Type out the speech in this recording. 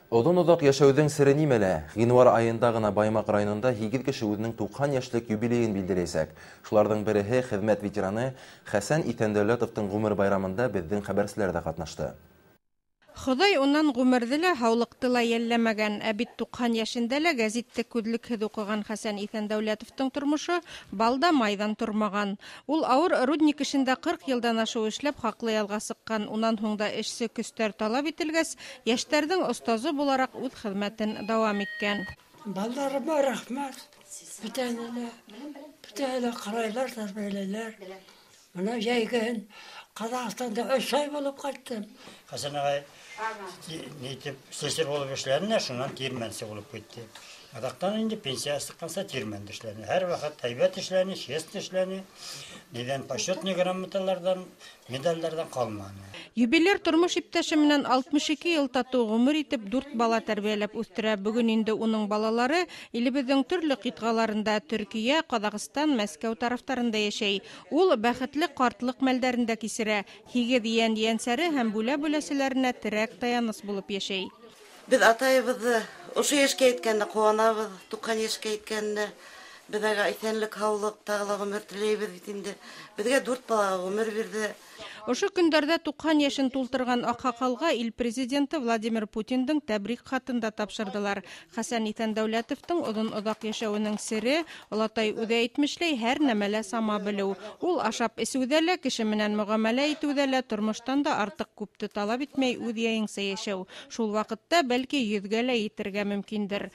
Оҙон-оҙаҡ йәшәүҙең сере нимәлә? Ғинуар айында ғына Баймаҡ районында 8 кеше үҙенең 90 йәшлек юбилейын билдәләйәсәк. Шуларҙың береһе хеҙмәт ветераны Хәсән Иҫәндәүләтовтың ғүмер байрамында беҙҙең хәбәрселәр ҙә ҡатнашты. Хоҙай унан ғүмерҙе лә, һаулыҡты ла йәлләмәгән. Ә бит 90 йәшендә лә гәзитте күҙлекһеҙ уҡыған Хәсән Иҫәндәүләтовтың тормошо бал да майҙан тормаған. Ул ауыр рудник эшендә 40 йылдан ашыу эшләп хаҡлы ялға сыҡҡан. Унан һуң да эшсе көстәр талап ителгәс, йәштәрҙең остазы булараҡ үҙ хеҙмәтен дауам иткән. Балаларыма рәхмәт. Бөтәһе лә ҡарайлар, тәрбиәләйләр. Бына йәйгеһен Ҡаҙағстанда 3 ай булып ҡайттым. Хәсән ағай нитеп слесарь булып эшләне, шунан тирмәнсе булып китте. Аҙаҡтан инде пенсияға сыҡҡанса тирмәндә эшләне. Һәр ваҡыт һәйбәт эшләне, честно эшләне. Нидән почетный грамоталарҙан, медалдәрҙән ҡалманы. Юбиляр тормош иптәше менән 62 йыл татыу ғүмер итеп, 4 бала тәрбиәләп үҫтерә. Бөгөн инде уның балалары илебеҙҙең төрлө ҡитғаларында, Төркиә, Ҡаҙағстан, Мәскәү тарафтарында йәшәй. Ул бәхетле ҡартлыҡ мәлдәрен дә кисерә. 8 ейән ейәнсәре һәм бүлә-бүләселәренә терәк таяныс булып йәшәй. Беҙ атайыбыҙҙы ошо йәшкә еткәненә ҡыуанабыҙ, 90 йәшкә еткәненә. Беҙ ага иҫәнлек, һаулыҡ, тағы ла ғүмер теләйбеҙ бит инде. Беҙгә 4 балаға ғүмер бирҙе. Ошо көндәрҙә 90 йәшен тултырған аҡһаҡалға ил президенты Владимир Путиндың тәбрик хатын да тапшырҙылар. Хәсән Иҫәндәүләтовтың оҙон-оҙаҡ йәшәүенең сере, олатай үҙе әйтмешләй, һәр нәмәлә сама белеү. Ул ашап эсеүҙә лә, кеше менән мөғәмәлә итеүҙә лә, тормоштан да артыҡ күпте талап итмәй үҙ яйыңса йәшәү. Шул ваҡытта бәлки 100-гә лә етергә мөмкиндер.